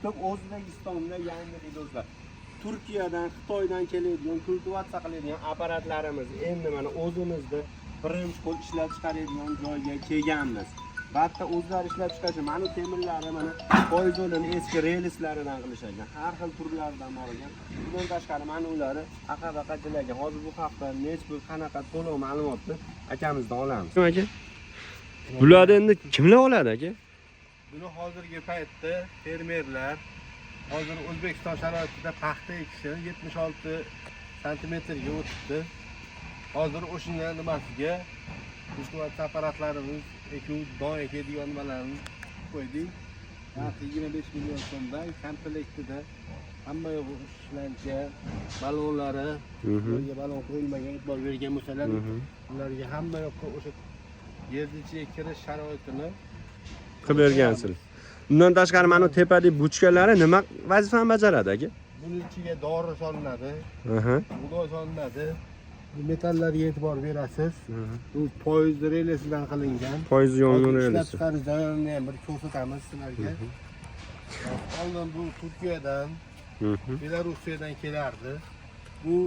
Youtube O'zbekistonda yangi do'stlar. Turkiyadan, Xitoydan keladigan, kultivatsiya qiladigan apparatlarimiz endi mana o'zimizda birinchi qo'l ishlab chiqaradigan joyga kelganmiz. Bitta o'zlari ishlab chiqarishgan mana bu temirlari mana poyezd yo'lini eski relslaridan qilishgan. Har xil turlaridan bor ekan. Bundan tashqari mana ulari aqa-baqa jilagan. Hozir bu haqda nech pul, qanaqa to'liq ma'lumotni akamizdan olamiz. Aka. Bularni endi kimlar oladi aka? Buni hozirgi paytda fermerlar hozir O'zbekiston sharoitida paxta ekishi 76 santimetrga o'tibdi. Hozir o'shani nimasiga kultivatsiya apparatlarimiz, ekuv, don ekadigan nimalarni qo'ydik. Narxi 25 million so'mdan komplektida hamma yo'g'i ishlangan, balonlari, ularga balon qo'yilmagan, e'tibor bergan bo'lsalar, ularga hamma yoqqa o'sha yerni ichiga kirish sharoitini Qilib bergansiz. Undan tashqari mana bu tepadagi buchkalari nima vazifani bajaradi aka? Buning ichiga dori solinadi, bug'doy solinadi. Bu metallarga e'tibor berasiz. Bu poyezd relesidan qilingan. Poyezd Hozir yong'in ishlab relesi. chiqarish jarayonini ham bir ko'rsatamiz sizlarga. Oldin bu Turkiyadan, Belorussiyadan kelardi. Bu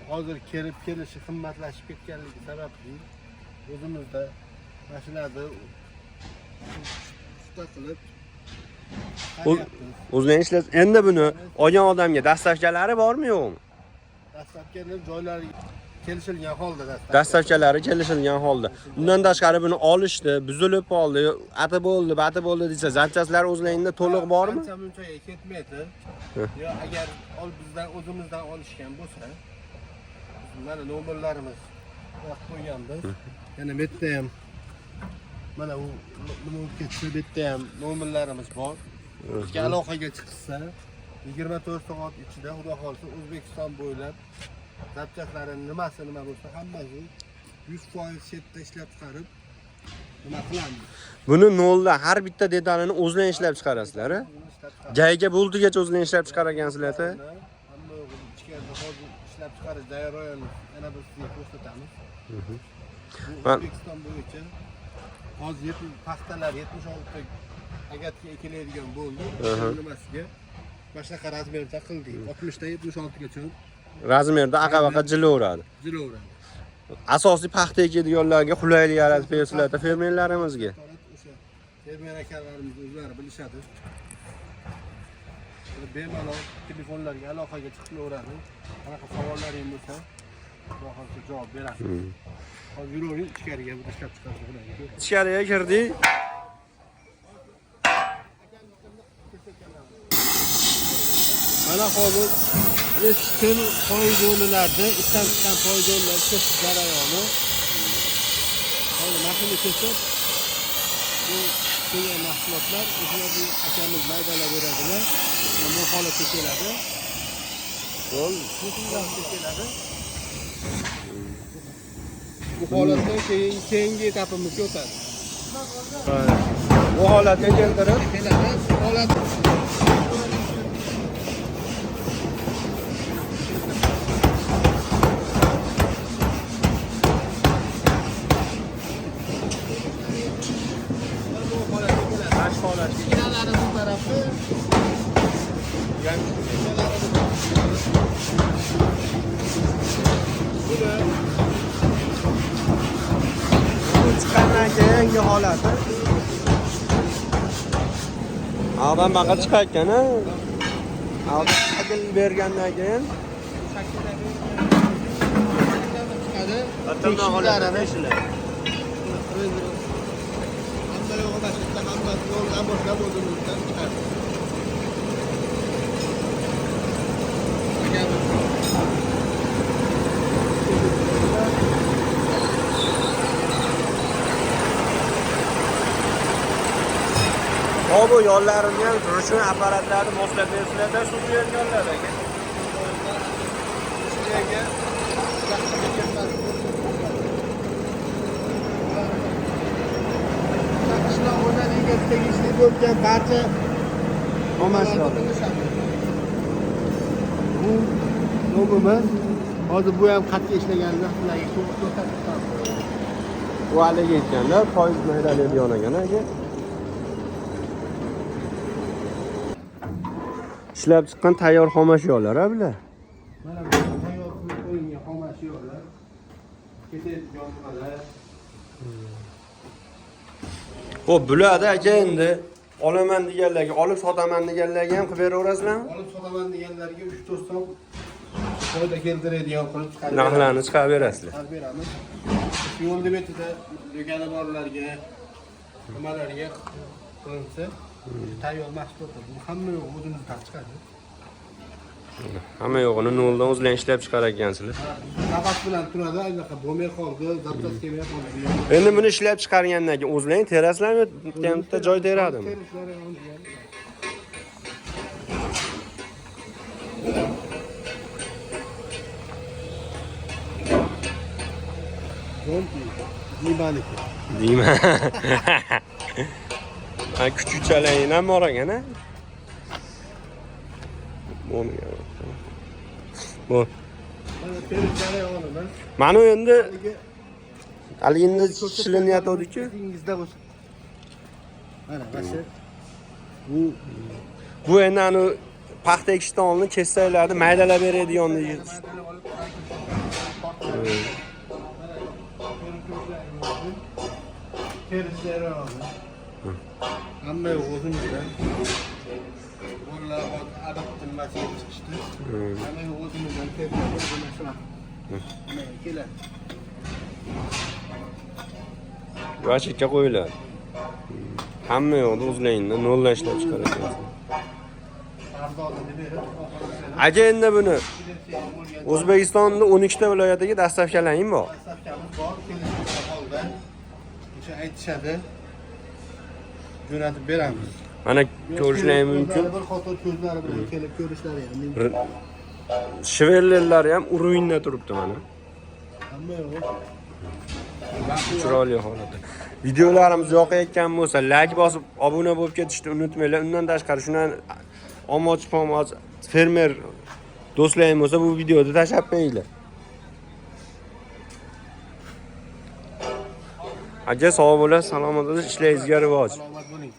hozir kelib kelishi qimmatlashib ketganligi sababli o'zimizda mashinada usta qilib chiqaryapmiz. O'zlaring ishlash. Endi buni olgan odamga dastavkalari bormi yo'qmi? Dastlabki joylari kelishilgan holda dastlabki. Dastavkalari kelishilgan holda. Undan tashqari buni olishdi, buzilib qoldi, ati bo'ldi, bati bo'ldi desa, zapchastlari o'zlaringda to'liq bormi? Ancha munchaga ketmaydi. Yo agar ol bizdan o'zimizdan olishgan bo'lsa, biz mana nomerlarimiz yoqib qo'yganmiz. Yana bu yerda ham mana u nima bo'lib ketsa, bu yerda ham nomerlarimiz bor. Bizga aloqaga chiqishsa, 24 soat ichida xudo xohlasa O'zbekiston bo'ylab zapchastlari nimasi nima bo'lsa hammasi 100% chetda ishlab chiqarib nima qilamiz. Buni noldan har bitta detalini o'zlaring ishlab chiqarasizlar, a? Buni ishlab chiqarib Gayka bo'ldigacha o'zlaring ishlab chiqar ekansizlar, a? Hamma yo'g'ini ichkarida hozir ishlab chiqarish jarayonini yana bir sizga ko'rsatamiz. Bu O'zbekiston bo'yicha hozir paxtalar 76 agatga ekiladigan bo'ldi. Nimasiga? Mana shunaqa razmerda qildik. 60 dan 76 gacha Razmerda aqa-baqa jilaveradi. jilaveradi. Asosiy paxta ekadiganlarga qulaylik yaratib bersizlar fermerlarimizga. O'sha fermer akalarimiz o'zlari bilishadi. Bemalol telefonlarga aloqaga chiqilaveradi. Qanaqa savollaring bo'lsa, xudo xohlasa javob beramiz. Hozir yuravering ichkariga bir ishlab chiqarish bilan. Ichkariga kirdik. Mana hozir eski temir poyezd yo'llarda ishdan chiqqan poyezd yo'llar kesish jarayoni. Hozir mashina kesib bu kelgan mahsulotlar o'shalarni akamiz maydalab beradilar. Mana bu holatga keladi. Bo'ldi. Bu holatga keladi. Bu holatdan keyin keyingi etapimizga o'tadi. Bu holatga keltirib Keladi. Holat mana shu holatga Kinalari bu tarafi, kinalari bu tarafi. Buni Bu chiqqandan keyingi holati. Ag'dan baqa chiqayotgan, a? Ag'dan shakl bergandan keyin chiqadi. holatda teshiladi. Hamma yo'g'i mana shu yerda hammasi yo'ldan boshlab o'zimizdan chiqadi. Hop, bu yollarini ham rучной apparatlarni moslab bersizlar, suv berganlar aka. Ichkariga qishloq xo'jaligiga tegishli bo'lgan barcha Xomashyo. qilishadi. Bu nomimiz hozir bu ham qatga ishlaganini sizlarga ko'rsatib o'tamiz. Bu haligi aytganda poyezd maydalaydigan ekan aka. Ishlab chiqqan tayyor xomashyolar a bular. Mana bu tayyor qilib qo'yilgan xomashyolar. Ketadigan nimalar. Xo'p, bularda aka endi olaman deganlarga, olib sotaman deganlarga ham qilib beraverasizlarmi? Olib sotaman deganlarga 3-4 so'm foyda keltiradigan qilib chiqarib Narxlarni chiqarib berasizlar. Chiqarib beramiz. Yo'l betida do'koni borlarga, nimalarga qilinsa, tayyor mahsulotlar. Bu hamma yo'q o'zimizdan chiqadi. Hamma yo'g'ini noldan o'zlaring ishlab chiqar ekansizlar. Nafas bilan turadi, anaqa bo'lmay qoldi, zapchast kelmay qoldi. Endi buni ishlab chiqargandan keyin o'zlaring terasizlarmi yo bitta joy teradimi? Terishlari ham degan. Zonti, Dimaniki. Deyman. Ha, kuchukchalaring ham bor ekan, a? Bu. Mana terishlari yonimiz. Mana endi Haligi hali endi shilinayotgandik-ku. Dengizda bo'lsa. Mana shu bu Bu endi anu paxta ekishdan oldin kessanglarni maydalab beradigan degan. Terishlari yonimiz. Hamma yo'q o'zimizdan. Bolalar hozir abad nimasiga chiqishdi. Hamma yo'q o'zimizdan terishlari shunaqa. Mana keladi. Yashikka qo'yiladi. Hamma yo'qni o'zlaringdan noldan ishlab chiqar ekansan. Arzonini berib, oxirgi Aka endi buni bo'lgan O'zbekistonda 12 ta viloyatiga dastavkalaring bor. Dastavkamiz bor, kelishgan holda o'sha aytishadi. Jo'natib beramiz. Mana ko'rishlaring mumkin. Bir qator ko'zlari bilan kelib ko'rishlari ham mumkin. Shvelerlari ham uruvinda turibdi mana. Hamma yo'q. Chiroyli holatda. Videolarimiz yoqayotgan bo'lsa, like bosib, obuna bo'lib ketishni unutmanglar. Undan tashqari shundan omoch pomoch fermer do'stlaring bo'lsa, bu videoni tashlab qo'yinglar. Aka, sog' bo'lasiz, salomat bo'lasiz, ishlaringizga rivoj. Salomat bo'ling.